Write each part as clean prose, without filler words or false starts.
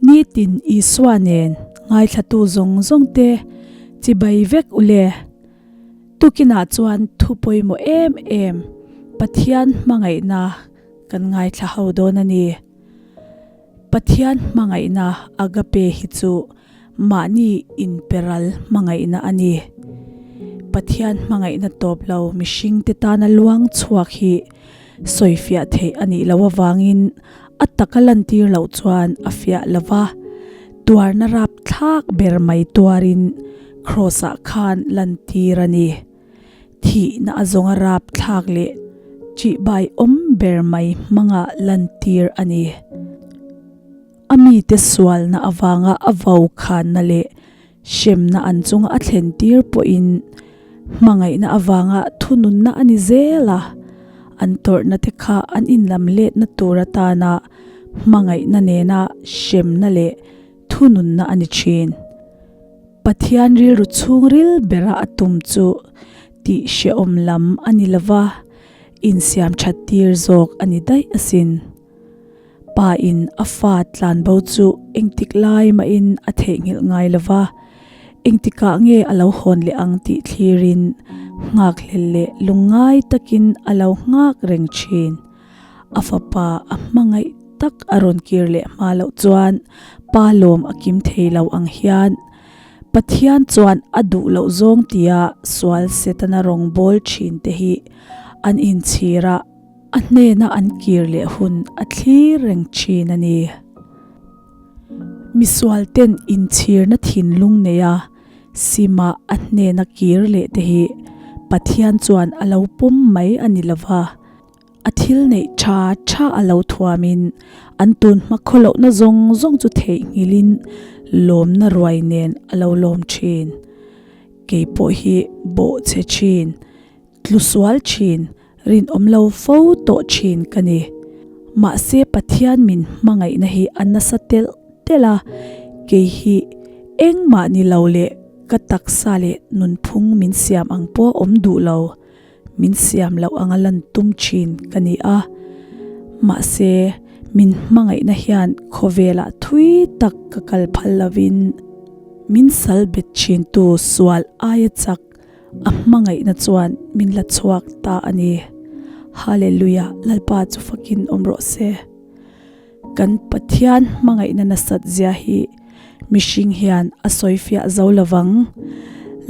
Nitin Isua nen ngaithlatu zawng zawng te chibai vek u le. Tukinah chuan thu pawimawh em em Pathian hmangaihna kan ngaithla ho dawn a ni. Pathian hmangaihna agape hi chu mahni inperal hmangaihna a ni. Pathian hmangaihna tawp lo mihringte tana luang chhuak hi sawifiah theih a nih loh avangin a taka lantir loh chuan a fiah lo va, tuarna rapthlak ber mai tuarin Kraws-ah khan lantir a ni. Thihna a zawnga rapthlak leh ṭihbai awm ber mai hmanga lantir a ni. A mite sualna avanga a vo khanna leh hremna an chunga a thlen tir pawhin hmangaihna avanga thununna a ni zel a, an tawrhna te kha an inlam letna tur atana hmangaihna nena hremna leh thununna a ni thin. Pathian rilru chhungril bera a tum chu tih hrehawm lam a ni lova, insiam that tir zawk a ni daih asin. Pa in a fa tlanbo chu engtik lai mahin a theihnghilh ngai lova, engtikah nge a lo hawn leh ang tih thlirin nghakhlel leh lungngai takin a lo nghak reng thin. A fapa a hmangaih tak a rawn kir leh hma loh chuan pa lawm a kim thei lo ang hian Pathian chuan a duh loh zawng tia sual Setana rawngbâwl thin te hi an inchhir a, a hnena an kir leh hun a thlir reng thin a ni. Misual ten inchhirna thinlung neia sima a hnena kir leh te hi Pathian chuan a lo pawm mai a ni lova, A thil neih tha tha a lo thuamin an tun hma khawlohna zawng zawng chu theihnghilhin lawmna ruai nen a lo lawm thin. Kei pawh hi bawhchhe thin, tlu sual thin, rinawm lo fo tawh thin ka ni. Mahse Pathian min hmangaihna hi a nasa telh telh a, kei hi engmah ni lo leh ka taksa leh nunphung min siam ang pawh awm duh lo. Min siam loh anga lan tum thin ka ni a, mahse min hmangaihna hian khawvelah thui tak ka kal phal lovin min sal bet thintu sual aia chak a hmangaihna chuan min la chhuak ta a ni. Hallelujah Lalpa chu fakin awm rawh se. Kan Pathian hmangaihna nasat zia hi mihring hian a sawifiah zo lovang.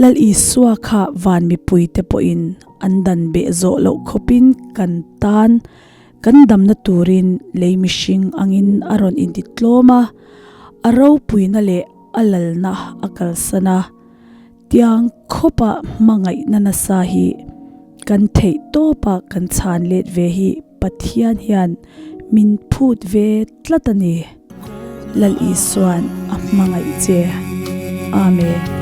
Lal Isua kha van mipuite pawhin an dan beh zawh loh khawpin kan tan kan damna turin lei mihring angin a rawn intitlawm a, a ropuina leh a lalna a kalsan a. Tiang khawpa hmangaihna nasa hi kan theih tawpa kan chhan let ve hi Pathian hian min phut ve tlat a ni. Lal Isua'n a hmangaih che. Amen.